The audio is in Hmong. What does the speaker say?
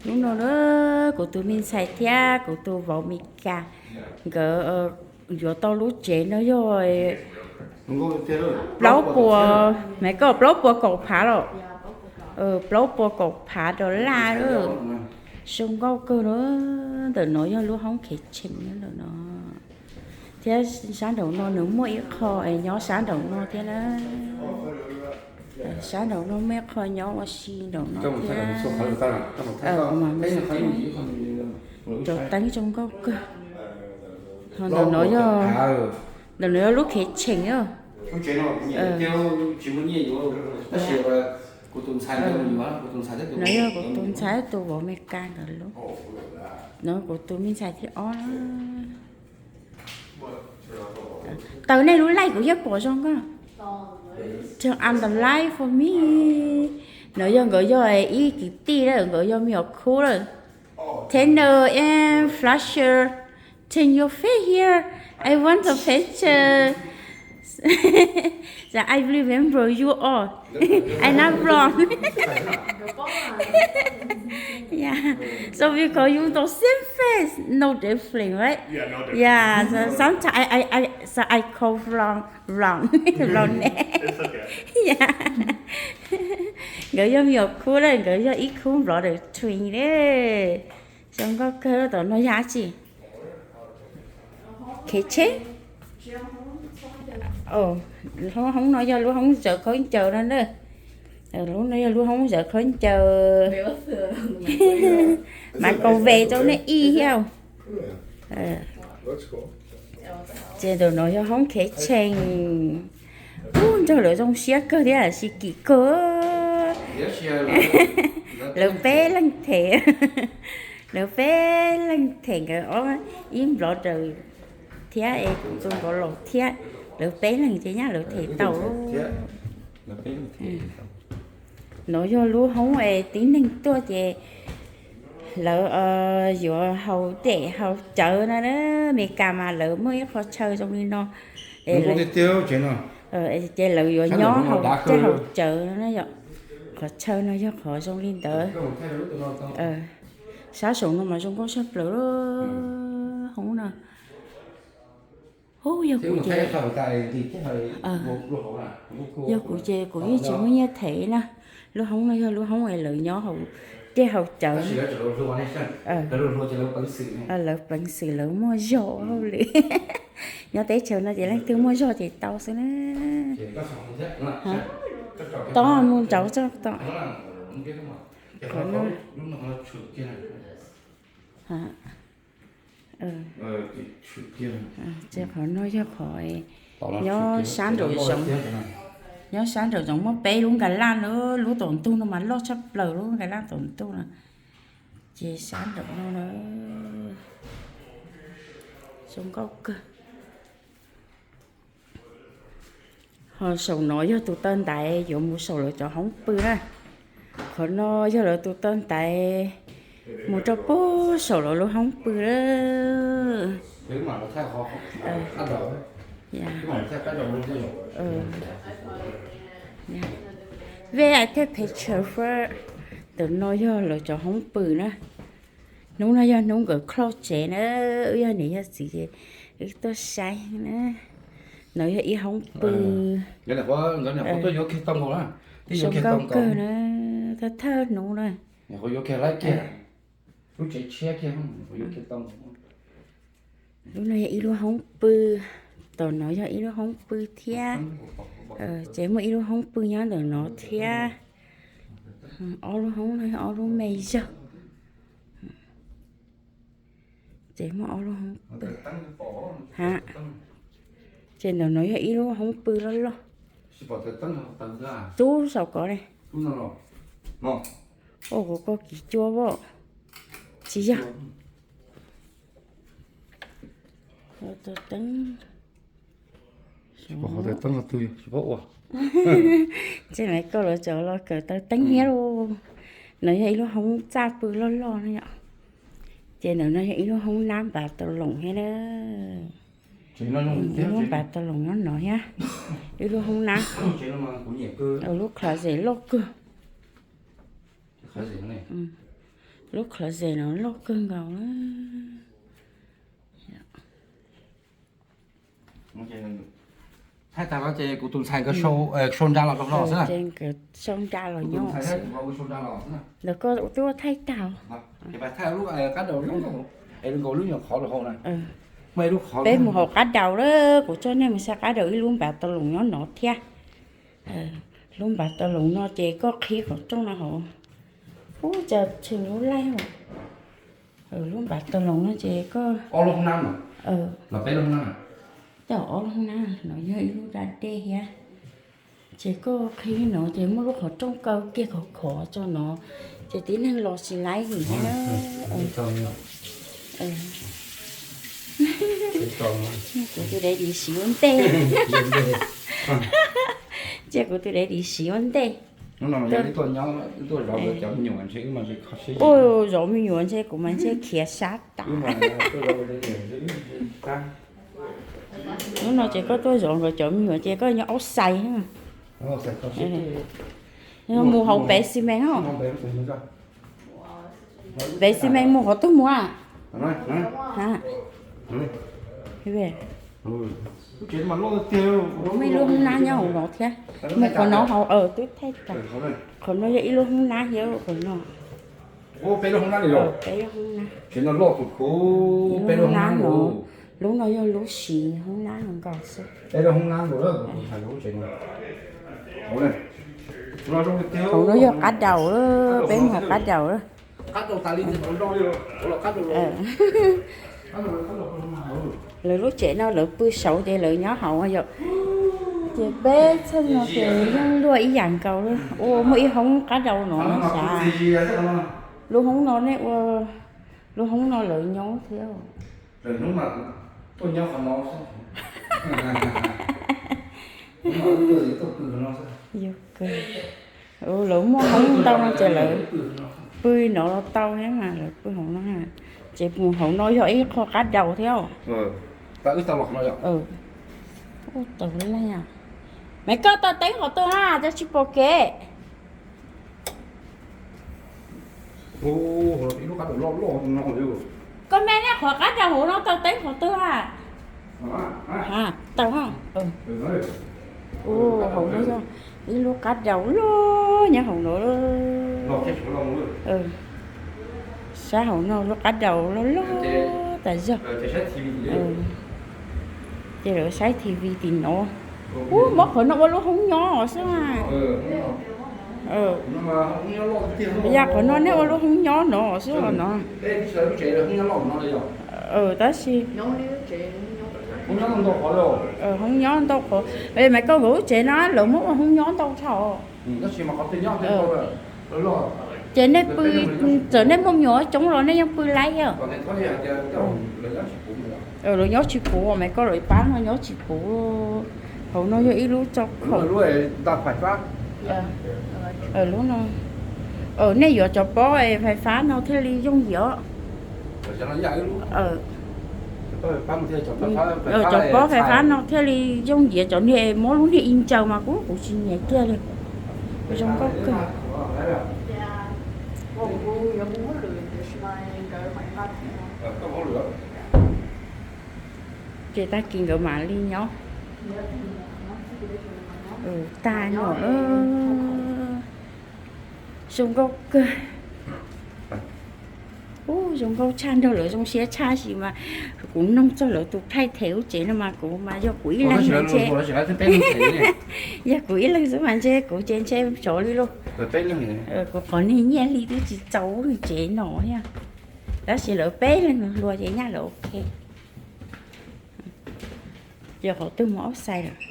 Hnub no na, kuv tus me ntxhais thiab kuv tus vauv Mes Kas nkawd yuav tau lub tsev no yog plaub puas, me koj, plaub puas kaum phav los, plaub puas kaum phav dollar lawm. Zoo nkauj kawg na. Ntawm no yog lub hoob kev tsheem na ntawm no. Thiab sab nraum no nws muaj ib qho es nyob sab nraum no thiab na. Sab nraum no muaj ib qho nyob ua si nraum no thiab. Cov teeb zoo nkauj kawg. Ho ntawm no yog, ntawm no yog lub kev tsheem. No yog kuv tus ntxhais tus vauv Mes Kas nkawd lub. No kuv tus me ntxhais thib ob na. Taws nej lub live kuv yeej pom zoo nkauj. Turn on the light for me. No yog nkawd yog ib kwv tij lawm, nkawd yog me nyuam khub lawm. Tanner and Flasher, turn your face here. I want a picture. So I remember you all. I not wrong. Yeah. So because you the same face, no different, right? Yeah. So sometimes I I I so I call wrong wrong wrong name. Yeah. Nkawd yog me nyuam khub lawm, nkawd yog ib khub nplov ntawm twin ne. Zoo nkauj kawg. Tom no yog dab tsi? Kev tsheem. Lub hoob no yog lub hoob zawv khaub ncaws no na. Lub no yog lub hoob zawv khaub ncaws. Mas kaus ve rau nej ib thiab. Ces ntawm no yog hoob kev tsheem. Ub, nrog lawv zoo siab kawg thiab sis kim kawg. Lawv peb leeg them, lawv peb leeg them nkawd ob, ib nplov daws thiab es kuv tus nplov laus thiab. Lawv peb leeg ces nyab lawv them tau. No yog lub hoob es tib neeg tuaj ces lawv yuav haus dej haus cawv na. Mes kas mas lawv muaj ib qho chaw zoo li no, ces lawv yuav nyob haus dej haus cawv na yom. Qhov chaw no yog qhov zoo li ntawd. Sab saum no mas zoo nkauj tshaj plaws hoob no. Ub, yog kuv ces, yog kuv ces kuv yeej tsis muaj nyiaj them na. Lub hoob no yog lub hoob es lawv nyob haus dej haus cawv. Lawv peev xwm lawv muaj zog hauj lwm. Nyob teb chaws no ces leej twg muaj zog ces tau xwb na. Tob mus nraud tso tom. Qhov no, ces qhov no yog qhov nyob sab nraum zoov, nyob sab nraum zoov muaj peb lub nkas laj na. Lub tom ntug no mas loj tshaj plaws lub nkas laj tom ntug no. Ces sab nraum no na, zoo nkauj kawg. Ho saum no yog tus taw ntaiv yuav mus saum lawv cov hoob pw na. Qhov no yog lawv tus taw ntaiv mus rau puag saum lawv lub hoob pw lawm. Ve, I take picture first. Ntawm no yog lawv cov hoob pw na. Hnub no yog hnub nkawd close tsev na. Wb yog niam yog txiv ces wb tuaj saib na. No yog ib hoob pw zoo nkauj kawg na, thawj thawj hnub na. Lub no yog ib lub hoob pw, tom no yog ib lub hoob pw thiab. Ces muaj ib lub hoob pw nyob ntawm no thiab. Ob lub hoob no yog ob lub me zog. Ces muaj ob lub hoob pw. Ha, ces ntawm no yog ib lub hoob pw loj loj. Tub saum ko ne. Ua kuv ko kiv cua voj. Tsis yog. Taw teeb. Tsis me koj lawv cov los kawm taw teeb thiab lauj. No yog ib lub hoob txaj pw loj loj na yom. Ces ntawm no yog ib lub hoob nab npav tau loos thiab na. Ib lub npav tau loos nyob no thiab. Ib lub hoob nab. Lub closet loj kawg. Lub closet no loj kawg nkaus. Thaij tag no ces kuv tus ntxhais nkawd sau nra los rau no xwb. Sau nra los nyob xwb. Ntawm koj twb ua thaij tag. Nkaus lub nyuam qhov rau hauv na. Peb mus hauv qab daus lawm, kuv coj nej mus saib qab daus ib lub npav tau loos nyob no thiab. Lub npav tau loos no ces koj qhib qhov rooj no hauv. Ub, cas tshem lub laij. Lub npav tau loos no ces koj, ob lub hoob nab, ob lub hoob nab no yog ib lub da dej thiab. Ces koj qhib no ces muaj lub qhov rooj kaw kiag khov khov tso no, ces tib neeg los tsis laib li thiab na. Kuv tus dev dim siv ua ntej. Cia kuv tus dev dim siv ua ntej. Ua zov me nyuam ntshe kuv mas ntshe khiav sab tas. Hnub no ces koj tuaj zov nkawd cov me nyuam ces koj nyob ub xais. Mus hauv pem xi mem os. Pem xi mem mus qhov twg mus a? Muaj ib lub hoob nab nyob hauv no thiab. Mus qhov no hauv twb thaij tas. Qhov no yog ib lub hoob nab thiab qhov no. Peb lub hoob nab. Lub hoob nab no, lub no yog lub siv hoob nab nkaus xwb. Hauv no yog qab daus, peb mus hauv qab daus. Lawv lub tsev no lawv pw saud ces lawv nyob hauv yom. Ces peb txheej no ces yeej luaj ib yam nkaus li. Ua muaj ib hoob qab daus no xav. Lub hoob no nej ua, lub hoob no lawv nyob thiab. Yog kawg. Lawv muaj hoob ntau no ces lawv pw no los tau thiab mas lawv pw hauv no. Ces mus hauv no yog ib qho qab daus thiab. Tau laj, Maiv Koj, tau teeb qhov twg a, cas tsis pom kev? Koj me nej qhov qab daus hauv no tau teeb qhov twg a? Tau. Hauv no yog ib lub qab daus loj nyob hauv no. Sab hauv no lub qab daus loj loj tas zog. Ces lawv saib T V tim no. Ub, muab qhov no ua lub hoob nyob xwb. Yog qhov no nej ua lub hoob nyob no xwb no. Tab sis hoob nyob ntau qhov. Maiv Koj, nkawd lub tsev no lawv muab ua hoob nyob ntau dhau. Ces nej pw, txawm nej muaj me nyuam coob los nej yeej pw laib thiab. Lawv nyob tsis puv, Maiv Koj, lawv pab no nyob tsis puv. Hauv no yog ib lub tso khaum. Lub no, nej yuav cov pob fais fab no thiaj li yooj yim. Cov pob fais fab no thiaj li yooj yim, cov niag muab lub niag i ntsaws mas kuv, kuv tsis nyiam kiag li. Zoo nkauj kawg. Ces tag kis nkawd mam li nyob. Tag no, zoo nkauj kawg. Ub, zoo nkauj tshaj, nrog lawv zoo siab tshaj sis mas kuv noog txog lawv tus thaij them lub tsev no mas kuv mas yog kuv ib leeg mas ntshe, yog kuv ib leeg xwb mas ntshe kuv ces ntshe tsov li lauj. Kuv qhov niag nyiaj hli twb tsis txaus lub tsev no thiab. Tab sis lawv peb leeg hluas ces nyaj lawv ok. Ces qhov twg mus ub xais lawm.